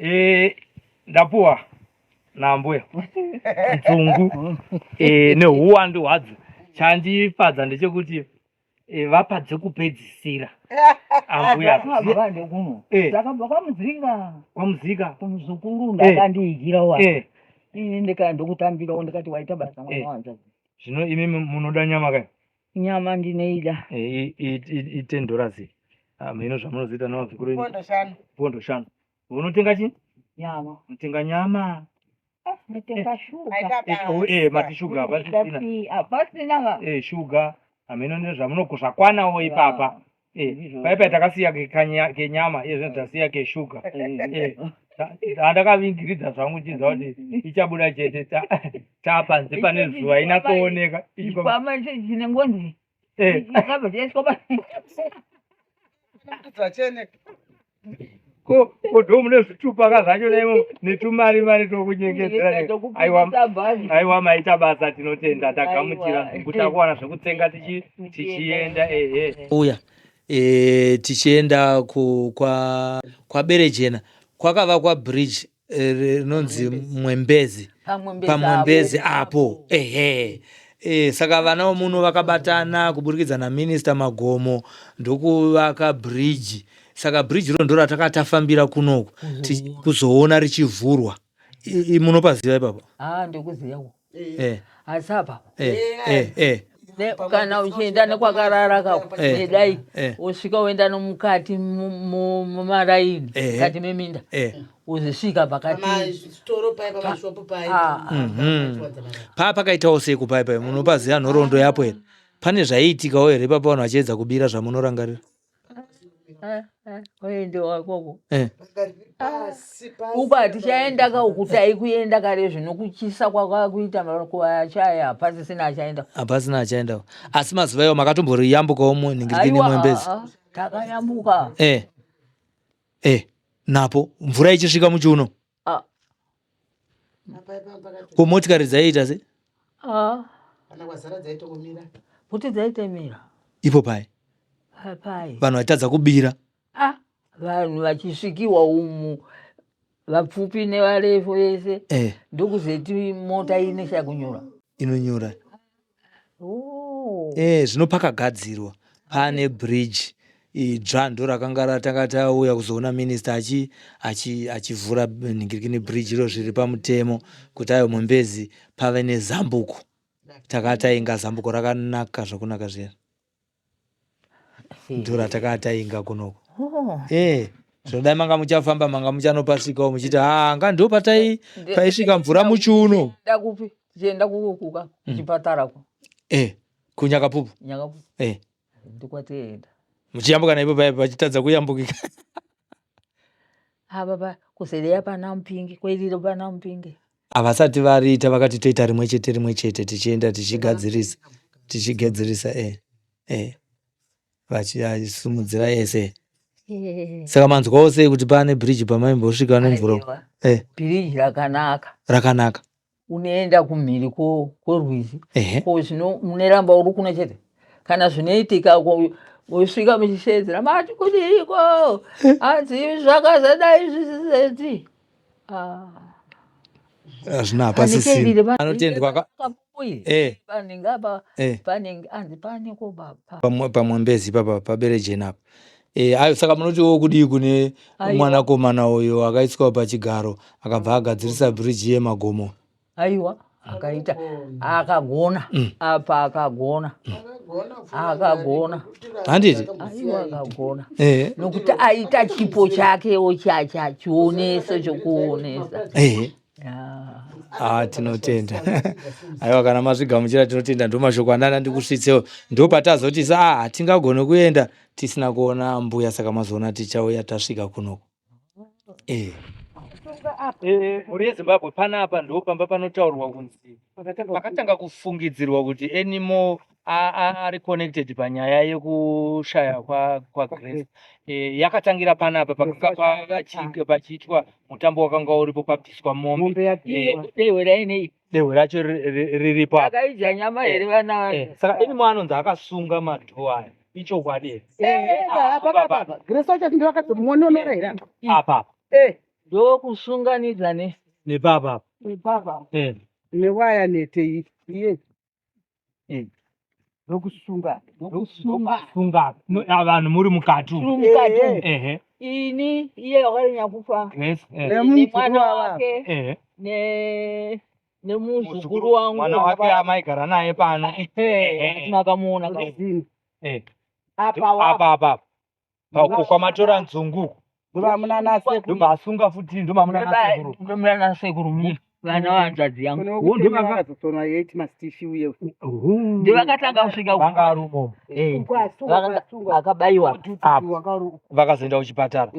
Eh, ndapuwa nambuya nzungu eh, nehuwandu hwadzo chandifadza ndechekuti eh, vapa dzekupedzisira ambuya Takabva ndekuno. Eh. Takabva kwaMuzinga. Kwamuzika. Kumuzukuru ndakandiigira wa. Eh. Ini ndika ndokutambirawo ndikati waita basa Eh. mwana wanzvadzi. Zvino imi munoda nyama kai? Nyama ndinoida. Eh, i $10 iyi. Ah, mhino zvamunozoita nevazukuru venyu. Pondo shanu. Pondo shanu. Unotenga chii? Nyama. Unotenga nyama. Ndinotenga shuga. Maita Eh, oh, eh, mati shuga hapasisina. Hapasina. Eh, shuga. Hameno nezvamunoko zvakwanawo ipapa. Eh, paipa takasiya kenyama, iye zvino tasiya keshuga. Eh, handakavingiridza zvangu chinzwa kuti ichabuda chete tapanze pane zuva inatsooneka. Chikwama chine ngonzi. Eh. Chakabva chaiswa pa. Ko ko ndo mune zvitupa ka zvacho naimo netumari mari tokunyengedzera. Aiwa aiwa maita basa tinotenda tagamuchira kuti takuwana zvekutsenga tichi tichienda ehe. Uya e, tichienda ku, kwa kwaBerejena kwakavakwa bridge eh, rinonzi Mwembezi pamwembezi apo ehe e, saka vana vomuno vakabatana kuburikidza naminista Magomo ndokuvaka bridge saka bridge iro ndo ratakatafambira kunoku kuzoona richivhurwa munopaziva ipapo Ah, ndikuziva eh. Asi apa eh, eh, eh. Kana uchienda nekwakarara kako Eh, nedai eh. wosvika woenda nomukati mumaraini Eh. mukati meminda Eh. wozosvika pakati Pamazvitoro paye pamashopu paye. Ah. Paa pakaitawo sei kupai pai munopaziva nhoroondo yapo here pane zvaiitikawo here ipapo vanhu vachiedza kubira zvamunorangarira oendewa ikoko eh. Pasi pasi. Uko hatichaenda ka uku taikuenda kare zvino kuchisa kwakakuita kuachaya hapasisina achaenda Hapasina achaendawo asi mazuva iwo makatomboriyambukawo munhingirikini Aiwa, mwembezi ah, ah, takayambuka eh. eh. Napo mvura ichisvika muchiuno Ah. Ko motikari dzaiita se Ah, Kana kwazara dzaitokumira. Kuti dzaitemera ipo pai pai vanhu vaitadza kubira Ah, vanhu vachisvikiwa umu vapfupi nevarefu vese eh. Ndokuzeti mota ine chakunyura Inonyura Oh. Eh, zvino pakagadzirwa pane bridge idzva ndo rakanga ratanga tauya kuzoona minista achivhura nhingirikini bridge iro zviri pamutemo kuti ayo mwembezi pave nezambuko takatainga zambuko rakanaka zvakunaka zviya ndo ratakatainga kunoko Oh. Eh, zvinodai manga muchafamba manga muchanopasvikawo muchiti ha nga ndo patai paisvika mvura muchiuno Enda kupi tichienda kukuka kuchipatara ko eh, kunyakapupu Nyakapupu eh. Ndokwatienda Muchiyambuka naipo paya pachitadza kuyambukika Apa pa kuzereya pana mupingi kweriro pana mupingi Havasati variita vakati toita rimwe chete rimwe chete tichienda tichigadzirisa tichigadzirisa eh, eh. Vachisimudzira ese saka manzwawo sei kuti pane bridge pamaimbosvika nemvura Aiwa, eh, bhiriji rakanaka rakanaka Unoenda kumhiri kworwizi ehe ko zvino unoramba uri kuno chete kana zvinoitika wosvika muchisheedzera mati kudiiko hanzi zvakazadai zvisiseti Ah. Hazvina hapasisina anotendwa ka Eh. Panenge apa eh. panenge hanzi paneko baba Pamwembezi papa paberejena apa e, ayo saka munotiwo kudii kune Aiwa. Mwanakomana uyo akaiswa pachigaro akabva agadzirisa bhiriji yemagomo Aiwa akaita akagona apa akagona akagona Handiti? Aiwa akagona e, nokuti aita chipo chakewo chacha chioneso chokuonesa e. Ah. Ah, tinotenda aiwa kana mazvigamuchira tinotenda ndo mashoko andanda ndikusvitsewo ndo patazoti sa ah, hatingagoni kuenda tisina kuona mbuya saka mazoona tichauya tasvika kunoko eh. Eh, mhuri yeZimbabwe panapa ndo pamba panotaurwa kunzi pakatanga kufungidzirwa kuti Anymore ari connected panyaya yekushaya kwaGrace eh, yakatangira panapa pakanga pachiitwa mutambo wakanga uripo papiswa mombe Mombe Eh, Dehwe rainei dehwe racho riripo apa akaidya nyama here vana Eh, saka Anymore anonzi akasunga madhoo aya ichokwadi here Grace wacho ndiwo akatomuononora here apa? Apa Eh, Ndokusunganidza ne Nepapa apa. nepapa. Eh. Newaya nete iyi iye. Eh. Ndokusunga. Ndokusunga. Sunga. No, ah, vanhu muri mukati umu. Tiri mukati Eh, umu. Ehe. Ini iye wakanyanya kufa. Yes. Eh. Nemwana wake Ehe. ne nemuzukuru wangu. Mwana wake amaigara naye pano. Ehe, makamuona ka. Zini. Eh. Apa wa. Apa apa. Pauko kwamatora nzungu. Ndovamuna nasekuru. Ndobva asunga futi ndomamuna nasekuru. Ndomuna nasekuru mu. Vana vanzvadzi yangu. Vakazosonwa yeti masitishi uye. Ndovakatanga kusvika Vanga ari umomo. Eh. Kwasungwa kwasungwa. Vakabaiwa. Apa. Vakazoenda kuchipatara.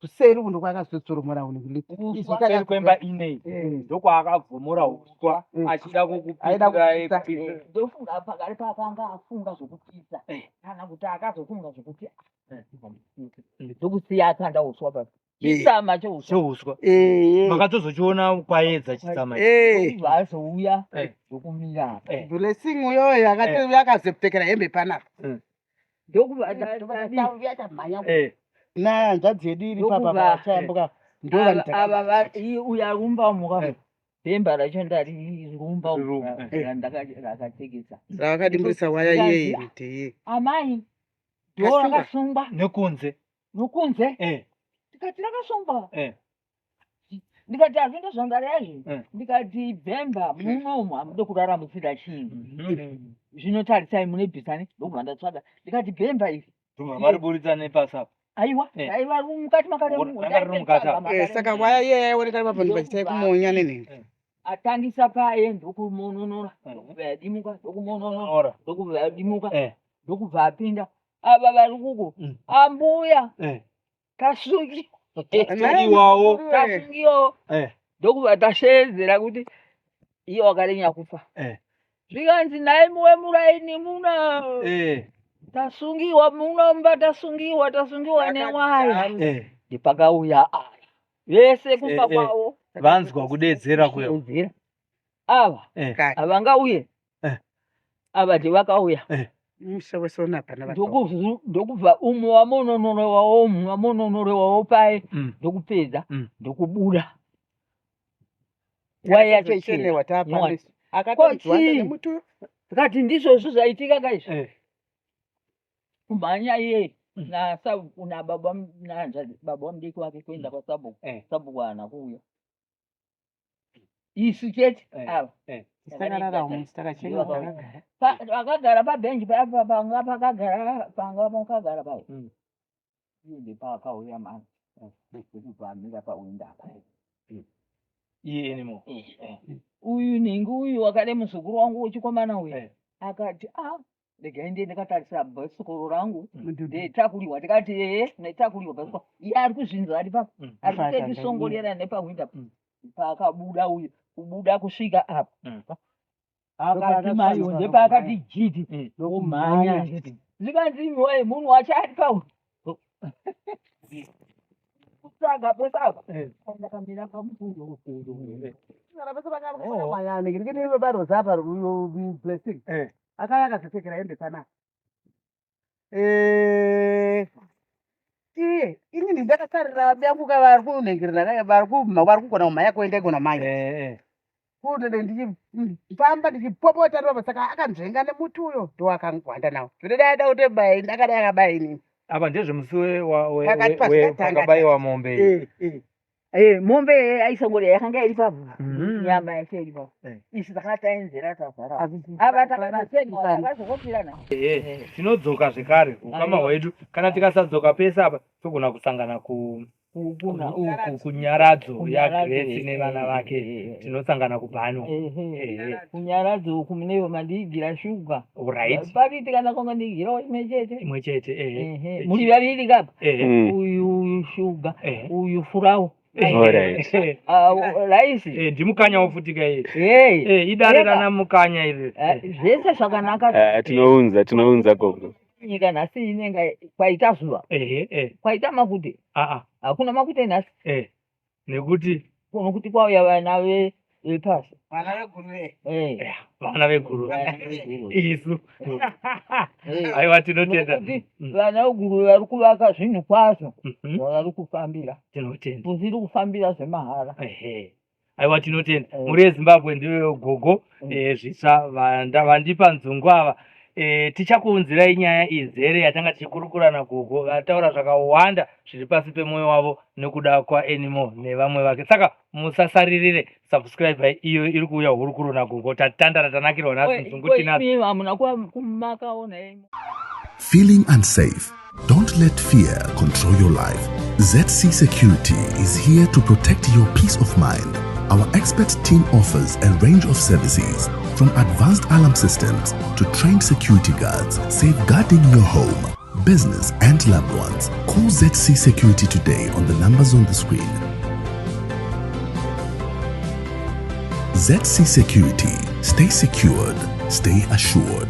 Kuseri kundo kwakazotsoromora uno. Kuseri kwemba inei. Ndokwaakabvomora uswa achida Aida kukupitirai. kupisa. Ndofunga pakari pakanga afunga zvokupisa kana kuti akazofunga zvokuti ndokusiya akanda uswa pa chitsama cheuswa Cheuswa. Eh. Makatozochiona kwaedza chitsama ichi. Eh. ndobva azouya Eh. ndokumira apa Eh. Blessing uyoyo akati akazopfekera hembe panapa. ndokubva Tamhanya Eh. nahanzvadzi yedu iri papa Ndokuva- vachayambuka ava uyu arumba muka Eh. bhemba racho ndarirumba Rirumba, eh. rakatekesa rakadimburisa waya iyeyi nete iye. Amai ndo Kasungwa. rakasungwa Nekunze. nokunze. Eh. Ndikati rakasungwa. Eh. Ndikati hazvino zvandarezvi. Eh. Ndikati bhemba munomu hamude kurara musida chinhu. Zvino tarisai mune bhisani ndokubva ndatsvaga ndikati bhemba iri. Ndobva mariburitsa nepasi apa. Aiwa. Eh. Aiwa mukati. Ranga riri mukati apa. Eh, saka waya iye yaioneka papo ndipachitai kumonya nenhenge. Atangisa paye ndokumononora. Ndokubva yadimuka ndokumononora. Ora. Ndokubva yadimuka. Eh. Ndokubva apinda ava vari kuko. Ambuya. Eh. Tasungi. Iwawo. Tasungiwo. Eh. Ndokubva tasheedzera kuti iye wakarenya kufa. Eh. Zvikanzi nhai muwe muraini muno. Eh. Tasungiwa munomba tasungiwa tasungiwa newaya. Eh. Ndipakauya aya vese kumba Eh, eh. kwavo. Vanzwa kudedzera kuya. Kudzera ava. Eh. Havangauye. Eh. Ava ndivakauya. Musha wese unapa navakawa. Ndokubva umwe wamononorewawo umwe wamononorewawo paye. Ndokupedza. Ndokubuda waya yacho ichena. Chenewa Nyowani. taapamisa. Akatonzwanda Kochi. nemutu. Tikati ndizvozvo zvaitika kaizvi. Eh. Kumhanya iye nasabhuku nababa nahanzvadzi baba wamudiki wake kuenda kwasabhuku. Eh. Sabhuku haana kuuya isu chete. Eh. Ava. Eh. Takarara umu takachenewa takagara. Vakagara pabhenji paya panga pakagara panga pakagara paya. Iye ndepakauya mani ndokubva amira pawindo apa. Iye anymore. Eh. Uyu nhingi uyu wakade muzukuru wangu wechikomana uyu. Eh. Akati a regai ndiye ndakatarisa bhasikoro rangu. Mudhudhu. Ndetakuliwa tikati ee ndetakuliwa bhasikoro iye ari kuzvinzwa ari papo. Ari Fata, kutetisongorera nepahwindo paakabuda uyu kubuda kusvika apa. Akati maiwo ndepaakati jiti ndokumhanya zvikanzi imiwaye munhu wacho ari pa kutsvaga pese apa. Eh. Ndakamira pamukundo. Oh. Wayani ngene baroza apa uyo Blessing. Eh. Akaya akazopfekera hembe panapa. Eh, iye inini ndakatarira yangu vari kunhengerera vari vari kugona kumhanya kuenda igona mhanya. Eh. Eh. Kunene ndichifamba ndichipopota ndobva saka akanzvenga nemuti uyo ndowakangwanda nawo. Zvino dai ada kuti bai ndakadai akabaya inini. Apa ndezvemusi Pakati pazvikatanga. pakabaiwa mombe iyi. Eh, eh. Eh, mombe aisongorera yakanga iri papo. Nyama yacho iri papo. Eh. Isu takataenzera tazara Asi- ava takazokopirana. Eh, tinodzoka zvekare ukama Aiwa. hwedu kana tikasadzoka pese apa togona kusangana kunyaradzo yaGrace nevana vake tinosangana kubhano. Eh. Kunyaradzo uku munevo mandiigira shuga. Right. Paviti kana kwanga ndiigirawo imwe chete. Imwe chete eh. Ehe, muri vaviri kapa. Eh. Uyu shuga. Eh. Uyu furawu. Alright. Eh, Raisi. eh, ndimukanyawo futi ka iye. Hey. Eh, idare Eka. rana mukanya iri. Zvese zvakanaka. Eh, tinounza tinounza gogo. Nyika nhasi inenga kwaita zuva. Eh, eh. Kwaita makute. Ah ah. Hakuna makute nhasi. Eh. Nekuti Nokuti kwauya vana Vepasi. Vana veguruve. Eh. Vana veguruve. Vana veguruve. Isu. Eh. Aiwa, tinotenda. Nokuti vana veguruve vari kuvaka zvinhu kwazvo zvavari kufambira. Tinotenda. Musiri kufambira zvemahara. Ehe. Aiwa, tinotenda. Eh. Mhuri yeZimbabwe, ndiyo gogo Zvitsva vandipa nzungu ava. Tichakuunzirai nyaya izere yatanga tichikurukura nagogo. Vataura zvakawanda zviri pasi pemwoyo wavo nekuda kwaAnymore nevamwe vake, saka musasaririre. Subscribe, iyo iri kuuya hurukuro nagogo. Tatandara, tanakirwa nhasi. Nzungu tinadzo. Imi hamuna kumakaona imi. Feeling unsafe? Don't let fear control your life. ZC Security is here to protect your peace of mind. Our expert team offers a range of services from advanced alarm systems to trained security guards, safeguarding your home, business, and loved ones. Call ZC Security today on the numbers on the screen. ZC Security. Stay secured, stay assured.